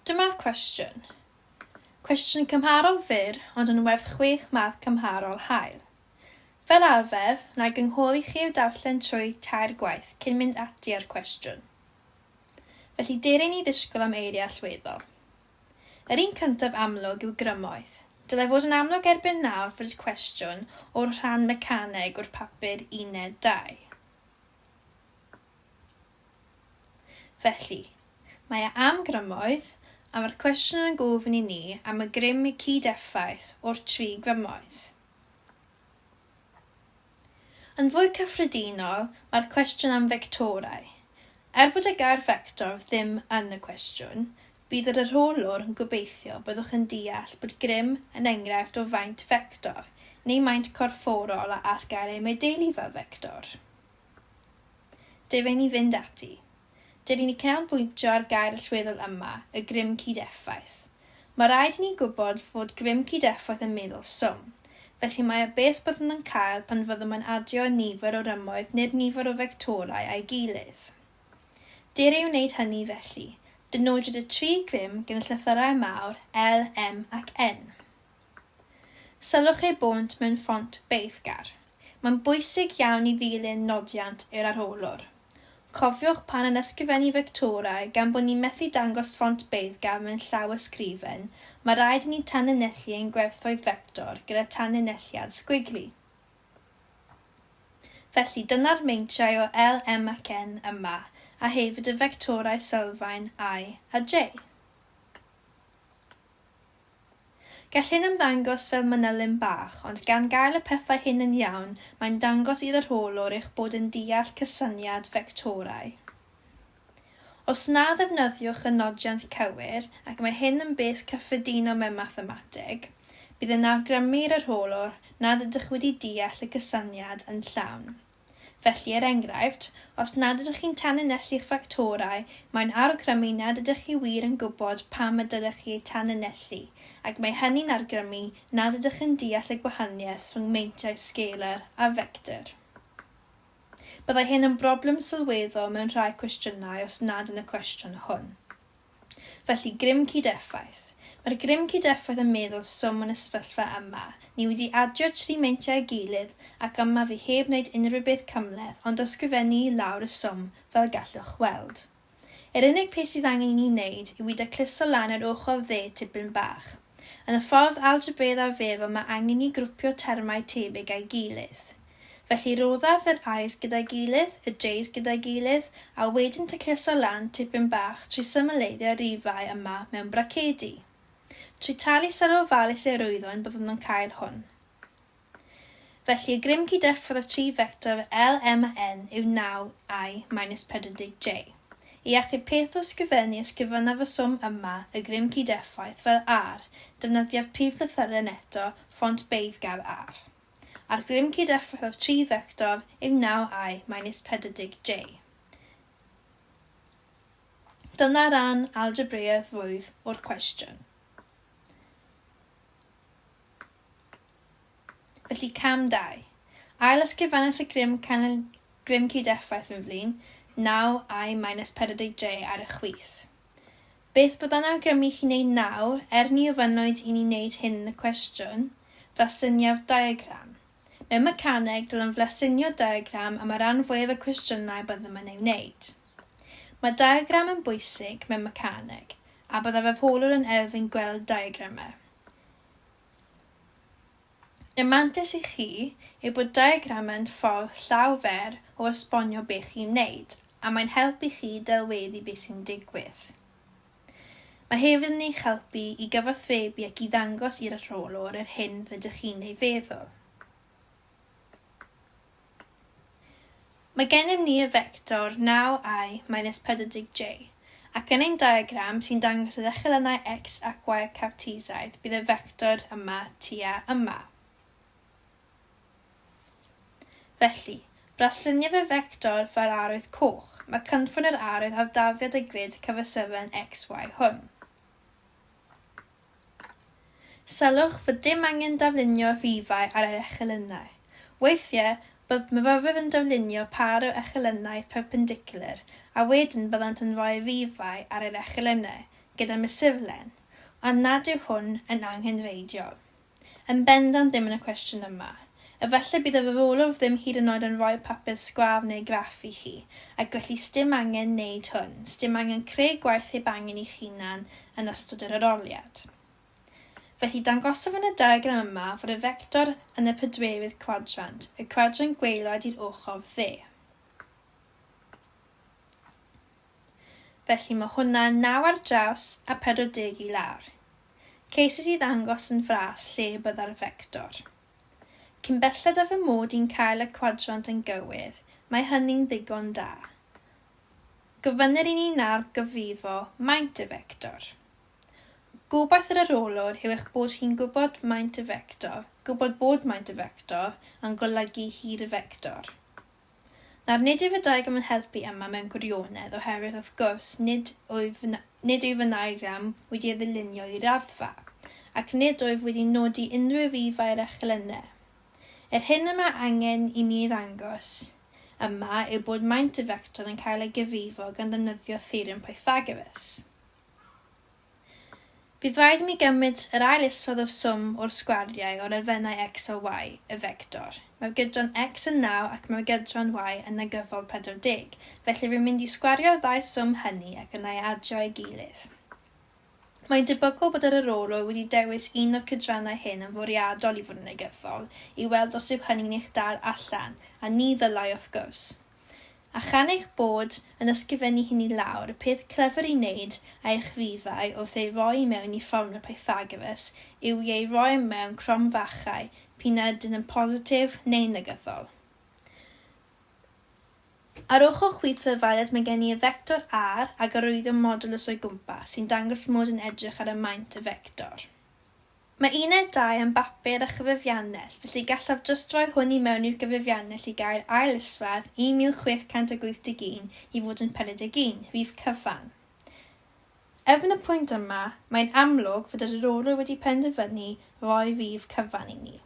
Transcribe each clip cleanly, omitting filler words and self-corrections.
Dyma'r cwestiwn. Cwestiwn cymharol fyr ond yn werth chwech marc cymharol hael. Fel arfer, na i gynghori chi i'w darllen trwy tair gwaith cyn mynd ati â'r cwestiwn. Felly dere ni ddisgwyl am eiriau allweddol. Yr un cyntaf amlwg yw grymoedd. Dylai fod yn amlwg erbyn nawr fod y cwestiwn o'r rhan mecaneg o'r papur Uned 2. Felly, mae e am grymoedd, a mae'r cwestiwn yn gofyn i ni am y grym cyd-effaith o'r tri grymoedd. Yn fwy cyffredinol, mae'r cwestiwn am fectorau. Er bod y gair fector ddim yn y cwestiwn, bydd yr arholwr yn gobeithio byddwch yn deall bod grym yn enghraifft o faint fector, neu maint corfforol a all gael ei modelu fel fector. Dw i'n i fynd ati. Dw i'n canolbwyntio ar gair allweddol yma, y grym cyd-effaith. Mae rhaid i ni gwybod fod grym cyd-effaith yn meddwl swm. Felly mae y beth byddwn yn cael pan fyddwn yn adio y nifer o rymoedd neu'r nifer o fectorau a'i gilydd. Dere i wneud hynny felly. Dynodwyd y tri grym gan y llythyrau mawr L, M ac N. Sylwch eu bônt mewn ffont beiddgar. Mae'n bwysig iawn i ddilyn nodiant yr arholwr. Cofiwch pan yn ysgrifennu fectorau, gan bod ni'n methu dangos ffont beiddgar mewn llaw ysgrifen, mae rhaid i ni tanlinellu ein gwerthoedd fector gyda tanlinelliad sgwigli. Felly, dyna'r meintiau o L, M ac N yma, a hefyd y fectorau sylfaen I a J. Gall hyn ymddangos fel manylyn bach, ond gan gael y pethau hyn yn iawn, mae'n dangos i'r arholwr eich bod yn deall cysyniad fectorau. Os na ddefnyddiwch y nodiant cywir, ac mae hyn yn beth cyffredinol mewn mathemateg, bydd yn awgrymu i'r arholwr nad ydych wedi deall y cysyniad yn llawn. Felly, er enghraifft, os nad ydych chi'n tanlinellu'ch ffactorau, mae'n awgrymu nad ydych chi wir yn gwybod pam y dylech chi eu tanlinellu, ac mae hynny'n awgrymu nad ydych yn deall y gwahaniaeth rhwng meintiau scalar a fector. Byddai hyn yn broblem sylweddol mewn rhai cwestiynau os nad yn y cwestiwn hwn. Felly, grym cyd-effaith. Mae'r grym cyd-effaith yn meddwl swm yn y sefyllfa yma. Ni wedi adio tri meintiau ei gilydd, ac yma fi heb wneud unrhyw beth cymhleth ond ysgrifennu i lawr y swm fel gallwch weld. Yr unig peth sydd angen i ni wneud yw i dacluso lan yr ochr dde tipyn bach. Yn y ffordd algebraidd arferol mae angen i ni grwpio termau tebyg â'i gilydd. Felly roddaf yr I's gyda'i gilydd, y J's gyda'i gilydd, a wedyn tacluso lan tipyn bach trwy symleiddio'r rifau yma mewn bracedi. Trwy talu sylw ofalus i'r wyddon byddwn yn cael hwn. Felly y grym cyd-effaith o'r tri fector L, M a N yw 9 I minus 40 J. I achub peth o ysgrifennu ysgrifennaf y swm yma, y grym cyd-effaith, fel R, defnyddiaf prif lythyren eto, ffont beiddgar R. A'r grym cyd-effaith o'r tri fector yw 9i minus 40j. Dyna ran algebraidd rwydd o'r cwestiwn. Felly cam 2. Ail ysgrifennais y grym canol grym cyd-effaith yn flin, 9i minus 40j ar y chwith. Beth bydda'n awgrymu i chi wneud nawr, er ni ofynnwyd i ni wneud hyn yn y cwestiwn, flasyniaf diagram. Mewn mecaneg, dylem flasynio diagram am y rhan fwyaf y cwestiynau byddem yn ei wneud. Mae diagram yn bwysig mewn mecaneg, a byddaf arholwr yn erfyn gweld diagramau. Y mantais i chi yw bod diagramau'n ffordd llaw fer o esbonio beth chi'n wneud, a mae'n helpu chi delweddu beth sy'n digwydd. Mae hefyd yn eich helpu i gyfathrebu ac i ddangos i'r arholwr yr hyn rydych chi'n ei feddwl. Mae gennym ni y fector 9i minus 40j, ac yn ein diagram sy'n dangos yr echelynau x ac y Cartesaidd bydd y fector yma tua yma. Felly, brasluniaf y fector fel arwydd coch, mae cynffon yr arwydd ar darddiad y grid cyfysyfn xy hwn. Sylwch fod dim angen darlunio rhifau ar yr echelynau. Weithiau, bydd myfyrwyr yn darlunio pâr o echelynau perpendicular a wedyn byddant yn rhoi rhifau ar yr echelynau. gyda mesurlen, ond nad yw hwn yn anghenreidiol. Yn bendant ddim yn y cwestiwn yma. Efallai bydd yr arolwg ddim hyd yn oed yn rhoi papur sgwâr neu graff i chi, ac felly sdim angen neud hwn, sdim angen creu gwaith heb angen i'ch hunan yn ystod yr aroliad. Felly dangosaf yn y diagram yma fod y fector yn y pedwerydd cwadrant, y cwadrant gwaelod i'r ochr dde. Felly mae hwnna'n 9 ar draws a 40 i lawr. Ceisiais i ddangos yn fras lle bydda'r fector. Cyn belled â fy mod i'n cael y cwadrant yn gywir, mae hynny'n ddigon da. Gofynnir i ni nawr gyfrifo maint y fector. Gobaith yr arholwr yw eich bod chi'n gwybod maint y fector, gwybod bod maint y fector yn golygu hyd y fector. Nawr, nid yw fy diagram yn helpu yma mewn gwirionedd oherwydd wrth gwrs nid wyf nid yw fy niagram wedi ei ddylunio i raddfa, ac nid wyf wedi nodi unrhyw rifau ar echelynau. Yr hyn y mae angen i mi ei ddangos yma yw bod maint y fector yn cael ei gyfrifo gan ddefnyddio theorem Pythagoras. Bydd rhaid i mi gymryd yr ail isradd o'r swm o'r sgwariau o'r elfennau x a y, y fector. Mae'r gydran x yn 9 ac mae'r gydran y yn negyddol 40, felly rwy'n mynd i sgwario'r ddau swm hynny ac yna eu adio â'i gilydd. Mae'n debygol bod yr arolwr wedi dewis un o'r cydrannau hyn yn fwriadol i fod yn negyddol, i weld os yw hynny'n eich dal allan, a ni ddylai wrth gwrs. A chan eich bod yn ysgrifennu hyn i lawr, y peth clyfar i wneud â'ch rhifau wrth eu rhoi i mewn i fformwla Pythagoras yw i eu rhoi mewn cromfachau, p'un a ydyn yn positif neu'n negyddol. Ar ochr chwith fy faled mae gen i y fector r ag arwyddion modulus o'i gwmpas, sy'n dangos fy mod yn edrych ar y maint y fector. Mae uned dau am bapur a chyfrifiannell, felly gallaf jyst roi hwn i mewn i'r gyfrifiannell i gael ail isradd 1681 i fod yn 41, rhif cyfan. Erbyn y pwynt yma, mae'n amlwg fod yr arolwr wedi penderfynu roi rhif cyfan i ni.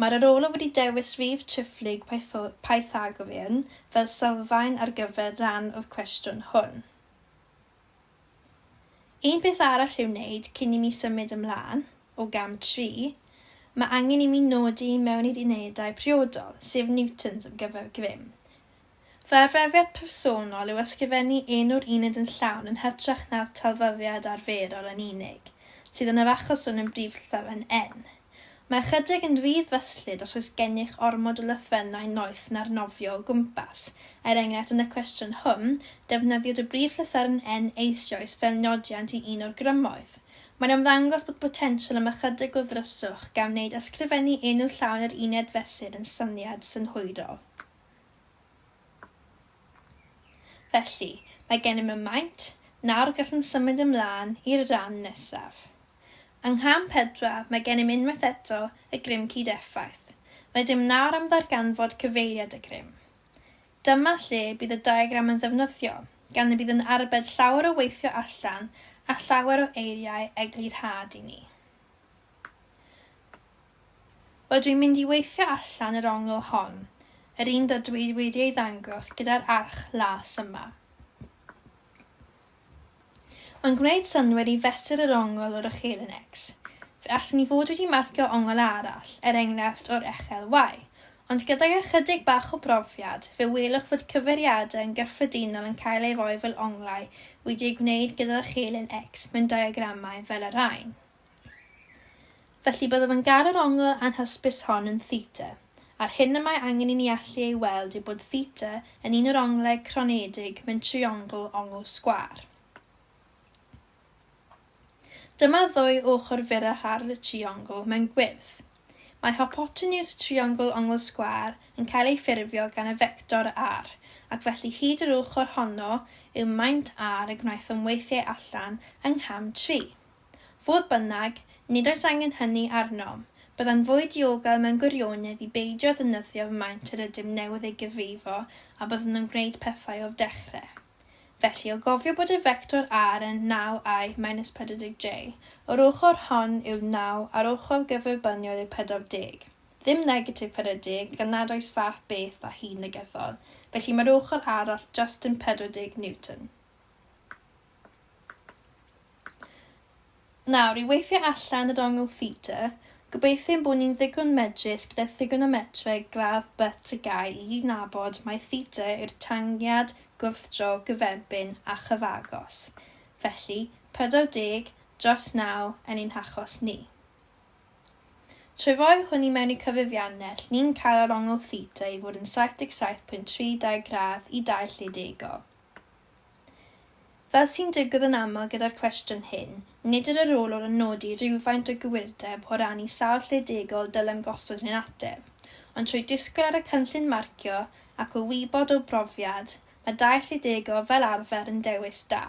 Mae'r arolwr wedi dewis rhif triphlyg Pythagorean fel sylfaen ar gyfer rhan o'r cwestiwn hwn. Un peth arall i'w wneud cyn i mi symud ymlaen, o gam 3, mae angen i mi nodi mewn i'r unedau priodol, sef newtons ar gyfer grym. Fy arferiad personol yw ysgrifennu enw'r uned yn llawn yn hytrach na'r talfyriad arferol yn unig, sydd yn yr achos hwn yn brif llythyren N. Mae ychydig yn rhy ddryslyd os oes gennych ormod o lythrennau noeth yn arnofio o gwmpas. Er enghraifft, yn y cwestiwn hwn, defnyddiwyd y brif llythyren N eisoes fel nodiant i un o'r grymoedd. Mae'n ymddangos bod potensial am ychydig o ddryswch gan wneud ysgrifennu enw llawn yr uned fesur yn syniad synhwyrol. Felly, mae gennym y maint, nawr gallwn symud ymlaen i'r rhan nesaf. Yng ngham pedwar, mae gennym unwaith eto y grym cyd-effaith. Rydym nawr am ddarganfod cyfeiriad y grym. Dyma lle bydd y diagram yn ddefnyddiol, gan y bydd yn arbed llawer o weithio allan a llawer o eiriau eglurhad i ni. Rydw i'n mynd i weithio allan yr ongl hon, yr un rydw i wedi ei ddangos gyda'r arch las yma. Mae'n gwneud synnwyr i fesur yr ongl o'r echelen X. Fe allen ni fod wedi marcio ongl arall, er enghraifft o'r echel Y, ond gydag ychydig bach o brofiad, fe welwch fod cyfeiriadau yn gyffredinol yn cael eu rhoi fel onglau wedi eu gwneud gyda'r echelen X mewn diagramau fel y rhain. Felly byddaf yn gael yr ongl anhysbys hon yn theta, a'r hyn y mae angen i ni allu ei weld yw bod theta yn un o'r onglau cronedig mewn triongl ongl sgwâr. Dyma ddwy ochr fyrrach ar y triongl mewn gwyrdd. Mae hypotenws y triongl ongl sgwâr yn cael ei ffurfio gan y fector r, ac felly hyd yr ochr honno yw maint r y gwnaethom weithio allan yng ngham tri. Fodd bynnag, nid oes angen hynny arnom. Byddai'n fwy diogel mewn gwirionedd i beidio â ddefnyddio'r maint yr ydym newydd ei gyfrifo a byddwn yn gwneud pethau o'r dechrau. Felly, o gofio bod y fector r yn 9i minus 40j, yr ochr hon yw 9 a'r ochr gyferbyniol yw 40. Ddim negatif 40, gan nad oes fath beth â hyd negyddol, felly mae'r ochr arall jyst yn 40 Newton. Nawr, i weithio allan yr ongl theta, gobeithio ein bod ni'n ddigon medrus gyda thrigonometreg gradd B TGAU i gydnabod mai theta yw'r tangiad gwrthdro gyferbyn a chyfagos, felly 40 dros 9 yn ein hachos ni. Trwy roi hwn i mewn i cyfrifiannell, ni'n cael yr ongl theta i fod yn 77.32 gradd i dau lledegol. Fel sy'n digwydd yn aml gyda'r cwestiwn hyn, nid yw'r arolwr yn nodi rhywfaint o gywirdeb o ran i sawl lle degol dylem gosod ein ateb, ond trwy disgwyl ar y cynllun marcio ac o wybod o brofiad, mae dau lle degol fel arfer yn dewis da.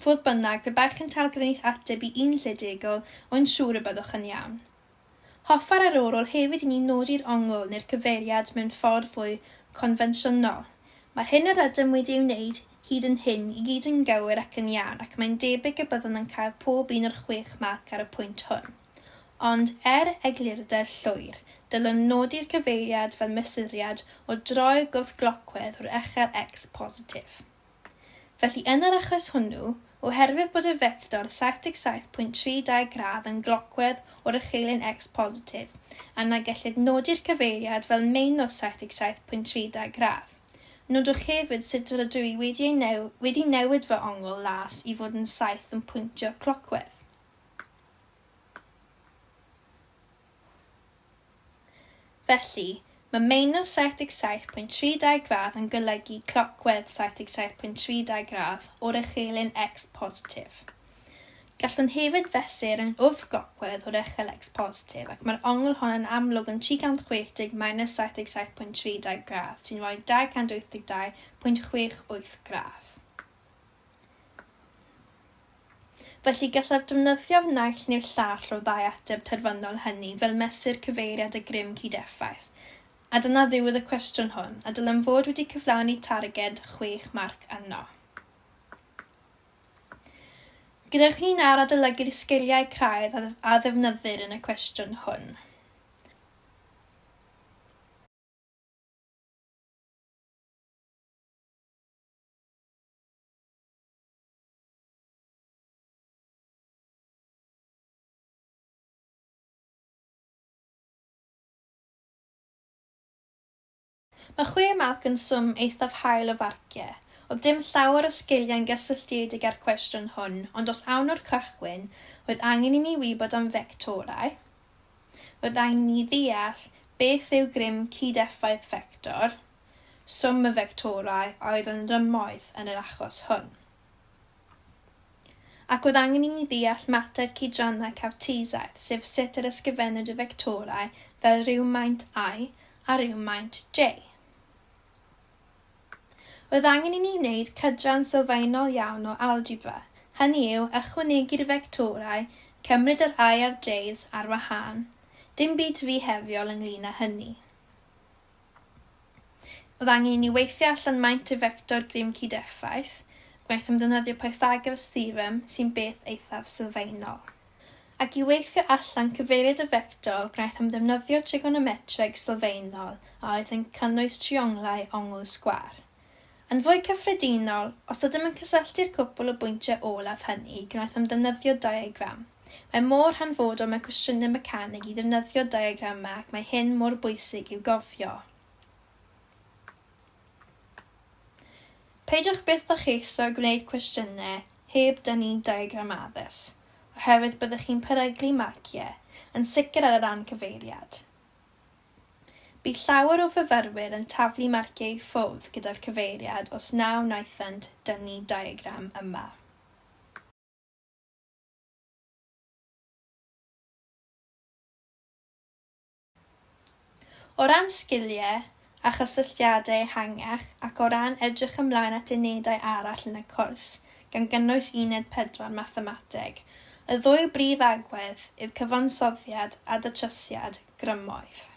Fodd bynnag, pe baech yn talgrynnu'ch ateb i un lle degol, rwy'n siŵr y byddwch yn iawn. Hoffai'r arolwr hefyd i ni nodi'r ongl neu'r cyfeiriad mewn ffordd fwy confensiynol. Mae'r hyn yr ydym wedi ei wneud hyd yn hyn i gyd yn gywir ac yn iawn ac mae'n debyg y byddwn yn cael pob un o'r chwech marc ar y pwynt hwn. Ond, er eglurder llwyr, dylwn nodi'r cyfeiriad fel mesuriad o droi gwrthglocwedd o'r echel X positif. Felly yn yr achos hwnnw, oherwydd bod y fector 77.32 gradd yn glocwedd o'r echelin X positif, yna gellid nodi'r cyfeiriad fel meinws 77.32 gradd. Nodwch hefyd sut rydw i wedi ei new wedi newid fy ongl las i fod yn saeth yn pwyntio clocwedd. Felly, mae meinws 77.32 gradd yn golygu clocwedd 77.32 gradd o'r echelin X positif. Gallwn hefyd fesur yn wrth-glocwedd o'r echel X positif ac mae'r ongl hon yn amlwg yn 360 minus 77.32 gradd sy'n rhoi 282.68 gradd. Felly, gallaf defnyddio'r naill neu'r llall o'r ddau ateb terfynol hynny fel mesur cyfeiriad a grym cyd-effaith. A dyna ddiwedd y cwestiwn hwn, a dylem fod wedi cyflawni targed chwech marc yno. Gadewch i ni nawr adolygu'r sgiliau craidd a ddefnyddir yn y cwestiwn hwn. Mae chwe marc yn swm eithaf hael o farciau. Oedd dim llawer o sgiliau'n gysylltiedig â'r cwestiwn hwn, ond os awn o'r cychwyn, roedd angen i ni wybod am fectorau, roedd angen i ni ddeall beth yw grym cyd-effaith fector, swm y fectorau a oedd yn rymoedd yn yr achos hwn. Ac roedd angen i ni ddeall mater cydrannau Cartesaidd, sef sut yr ysgrifennwyd y fectorau fel rhywmaint i a rhywmaint j. Roedd angen i ni wneud cydran sylfaenol iawn o algebra, hynny yw, ychwanegu'r fectorau, cymryd yr i a'r j's ar wahân. Dim byd rhy heriol ynglŷn â hynny. Oedd angen i ni weithio allan maint y fector grym cyd-effaith, gwnaethom ddefnyddio Pythagoras Theorem, sy'n beth eithaf sylfaenol. Ac i weithio allan cyfeiriad y fector, gwnaethom ddefnyddio trigonometreg sylfaenol a oedd yn cynnwys trionglau ongl sgwâr. Yn fwy cyffredinol, os ydym yn cysylltu'r cwpl o bwyntiau olaf hynny, gwnaethom ddefnyddio diagram. Mae mor hanfodol mewn cwestiynau mecanig i ddefnyddio diagramau ac mae hyn mor bwysig i'w gofio. Peidiwch byth â cheisio gwneud cwestiynau heb dynnu diagram addas, oherwydd byddwch chi'n peryglu marciau, yn sicr ar y ran cyfeiriad. Bu llawer o fyfyrwyr yn taflu marciau i ffwrdd gyda'r cyfeiriad os na wnaethant dynnu diagram yma. O ran sgiliau a chysylltiadau ehangach ac o ran edrych ymlaen at unedau arall yn y cwrs, gan gynnwys Uned 4 Mathemateg, y ddwy brif agwedd yw cyfansoddiad a datrysiad grymoedd.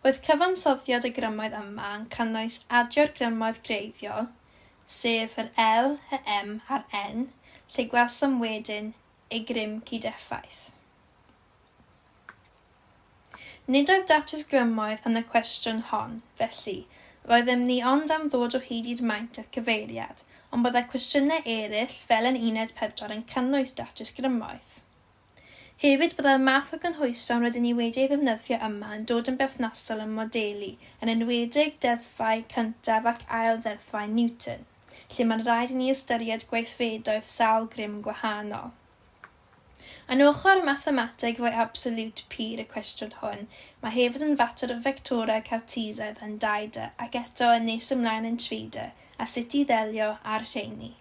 Roedd cyfansoddiad y grymoedd yma yn cynnwys adio'r grymoedd gwreiddiol, sef yr L, y M a'r N, lle gwelsom wedyn eu grym cyd-effaith. Nid oedd datrys grymoedd yn y cwestiwn hon, felly, roeddem ni ond am ddod o hyd i'r maint a'r cyfeiriad, Ond byddai cwestiynau eraill, fel yn Uned 4, yn cynnwys datrys grymoedd. Hefyd, byddai'r math o gynhwysion rydyn ni wedi ei ddefnyddio yma yn dod yn berthnasol ym modelu, yn enwedig deddfau cyntaf ac ail ddeddfau Newton, lle mae'n rhaid i ni ystyried gweithredoedd sawl grym gwahanol. Yn ochr mathemateg fwy absoliwt pur y cwestiwn hwn, mae hefyd yn fater o fectorau Cartesaidd yn 2D ac eto yn nes ymlaen yn 3D, a sut i ddelio â'r rheini.